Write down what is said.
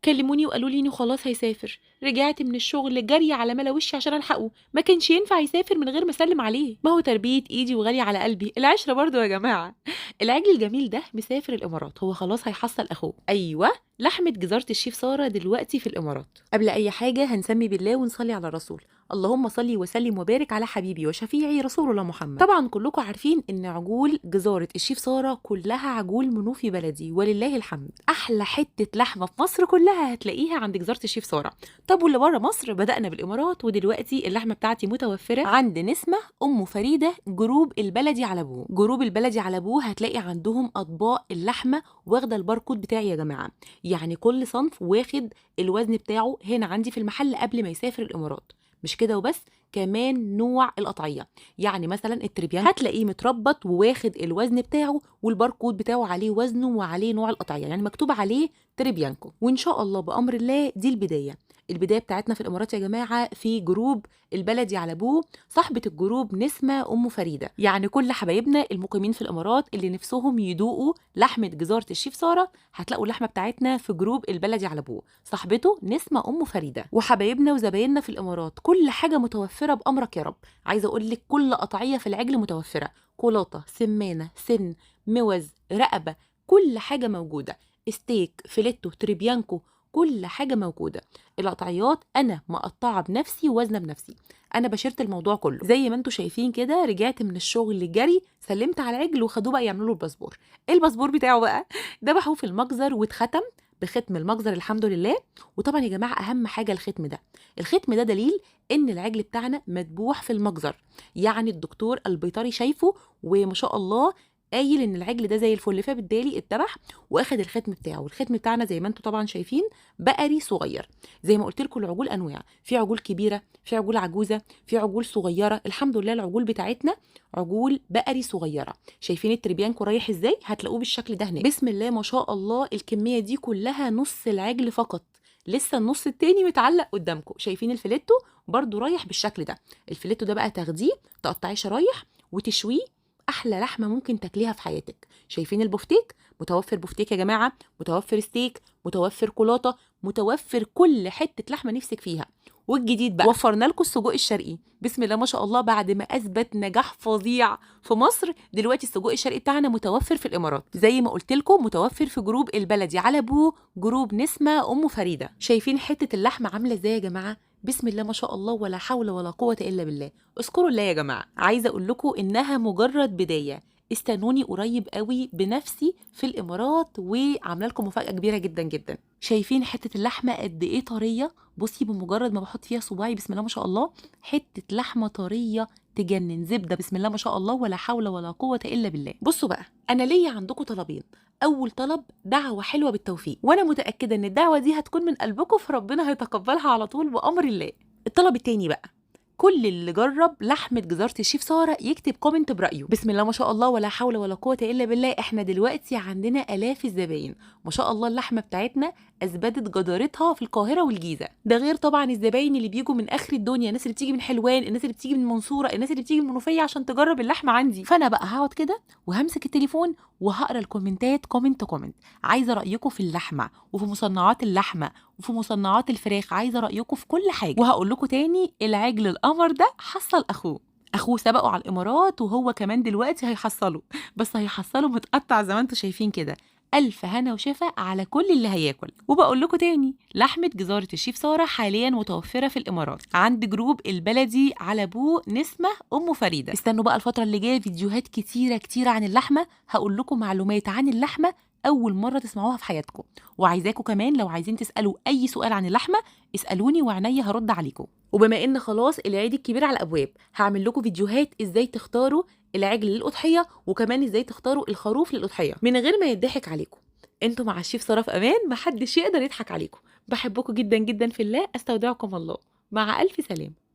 كلموني وقالوا لي انه خلاص هيسافر. رجعت من الشغل جري على ملا وشي عشان الحقه، ما كانش ينفع يسافر من غير ما اسلم عليه، ما هو تربيه ايدي وغالي على قلبي، العشرة برضو يا جماعة. العجل الجميل ده مسافر الامارات، هو خلاص هيحصل اخوه. ايوه، لحمه جزاره الشيف ساره دلوقتي في الامارات. قبل اي حاجة هنسمي بالله ونصلي على الرسول، اللهم صل وسلم وبارك على حبيبي وشفيعي رسول الله محمد. طبعا كلكم عارفين ان عجول جزاره الشيف ساره كلها عجول منوفي بلدي ولله الحمد. احلى حتة لحمه في مصر كلها هتلاقيها عند جزاره الشيف ساره. طب واللي بره مصر؟ بدأنا بالامارات، ودلوقتي اللحمة بتاعتي متوفرة عند نسمه ام فريدة group البلدي على ابوه. group البلدي على ابوه هتلاقي عندهم اطباق اللحمة واخده الباركود بتاعي يا جماعة، يعني كل صنف واخد الوزن بتاعه هنا عندي في المحل قبل ما يسافر الامارات. مش كده وبس، كمان نوع القطعية، يعني مثلا التريبيان هتلاقيه متربط وواخد الوزن بتاعه والباركود بتاعه عليه وزنه وعليه نوع القطعية، يعني مكتوب عليه تريبيانكو. وان شاء الله بامر الله دي البداية، البداية بتاعتنا في الامارات يا جماعة في group البلدي على ابوه، صاحبه ال group نسمه ام فريدة. يعني كل حبايبنا المقيمين في الامارات اللي نفسهم يدوقوا لحمه جزاره الشيف ساره هتلاقوا اللحمة بتاعتنا في group البلدي على ابوه، صاحبته نسمه ام فريدة. وحبايبنا وزبايننا في الامارات كل حاجة متوفرة بامرك يا رب. عايزه اقول لك كل قطعية في العجل متوفرة، كولاطه، سمانه، سن، موز، رقبة، كل حاجة موجودة، ستيك، فيليتو، تريبيانكو، كل حاجة موجودة. القطعيات انا مقطعه بنفسي ووزنه بنفسي، انا بشرت الموضوع كله زي ما انتم شايفين كده. رجعت من الشغل جري، سلمت على العجل وخدوه بقى يعملوا له الباسبور. الباسبور بتاعه بقى ذبحوه في المجزر واتختم بختم المجزر الحمد لله. وطبعا يا جماعة اهم حاجة الختم ده، الختم ده دليل ان العجل بتاعنا مذبوح في المجزر، يعني الدكتور البيطري شايفه وما شاء الله قايل ان العجل ده زي الفل، فبالتالي اتذبح واخد الختم بتاعه. والختم بتاعنا زي ما انتم طبعا شايفين بقري صغير. زي ما قلت لكم العجول انواع، في عجول كبيرة، في عجول عجوزه، في عجول صغيرة. الحمد لله العجول بتاعتنا عجول بقري صغيرة. شايفين التريبيانكو رايح ازاي؟ هتلاقوه بالشكل ده هناك. بسم الله ما شاء الله، الكمية دي كلها نص العجل فقط، لسه النص التاني متعلق قدامكم. شايفين الفيليتو برضو رايح بالشكل ده. الفيليتو ده بقى تاخديه تقطعيه شرايح وتشويه، احلى لحمه ممكن تاكليها في حياتك. شايفين البفتيك؟ متوفر بفتيك يا جماعة، متوفر ستيك، متوفر كولاطه، متوفر كل حتة لحمه نفسك فيها. والجديد بقى وفرنا لكم السجق الشرقي، بسم الله ما شاء الله، بعد ما اثبت نجاح فظيع في مصر، دلوقتي السجق الشرقي بتاعنا متوفر في الامارات. زي ما قلت لكم متوفر في group البلدي على ابوه، group نسمه ام فريدة. شايفين حتة اللحمة عامله ازاي يا جماعة؟ بسم الله ما شاء الله، ولا حول ولا قوة إلا بالله. اذكروا الله يا جماعة. عايزة أقول لكم إنها مجرد بداية، استنوني قريب قوي بنفسي في الإمارات وعاملة لكم مفاجأة كبيرة جدا جدا. شايفين حتة اللحمة قد إيه طرية؟ بصي بمجرد ما بحط فيها صباعي بسم الله ما شاء الله، حتة لحمة طرية تجنن، زبدة بسم الله ما شاء الله، ولا حول ولا قوة إلا بالله. بصوا بقى، أنا ليا عندكم طلبين. أول طلب دعوة حلوة بالتوفيق، وأنا متأكدة إن الدعوة دي هتكون من قلبكم فربنا هيتقبلها على طول بأمر الله. الطلب التاني بقى، كل اللي جرب لحمة جزارة الشيف سارة يكتب comment برأيه. بسم الله ما شاء الله، ولا حول ولا قوة إلا بالله. احنا دلوقتي عندنا آلاف الزباين ما شاء الله، اللحمة بتاعتنا أثبتت جدارتها في القاهرة والجيزة، ده غير طبعا الزباين اللي بيجوا من آخر الدنيا، الناس اللي بتيجي من حلوان، الناس اللي بتيجي من المنصورة، الناس اللي بتيجي من المنوفية عشان تجرب اللحمة عندي. فأنا بقى هقعد كده وهمسك التليفون وهقرا الكومنتات comment comment. عايزة رأيكم في اللحمة وفي مصنعات اللحمة وفي مصنعات الفراخ، عايزة رأيكم في كل حاجة. وهقول لكم تاني، العجل القمر ده حصل أخوه، أخوه سبقه على الإمارات وهو كمان دلوقتي هيحصله، بس هيحصله متقطع زي ما انتم شايفين كده. ألف هنا وشفا على كل اللي هياكل. وبقول لكم تاني، لحمة جزارة الشيف سارة حاليا متوفرة في الإمارات عند group البلدي على ابوه نسمة أم فريدة. استنوا بقى الفترة اللي جاية فيديوهات كتيرة كتيرة عن اللحمة، هقول لكم معلومات عن اللحمة أول مرة تسمعوها في حياتكم. وعايزاكم كمان لو عايزين تسألوا أي سؤال عن اللحمة اسألوني وعينيا هرد عليكم. وبما إن خلاص العيد الكبير على الأبواب، هعمل لكم فيديوهات إزاي تختاروا العجل للأضحية، وكمان إزاي تختاروا الخروف للأضحية من غير ما يضحك عليكم. انتوا مع الشيف سارة في أمان، محدش يقدر يضحك عليكم. بحبكم جدا جدا في الله، أستودعكم الله، مع ألف سلامة.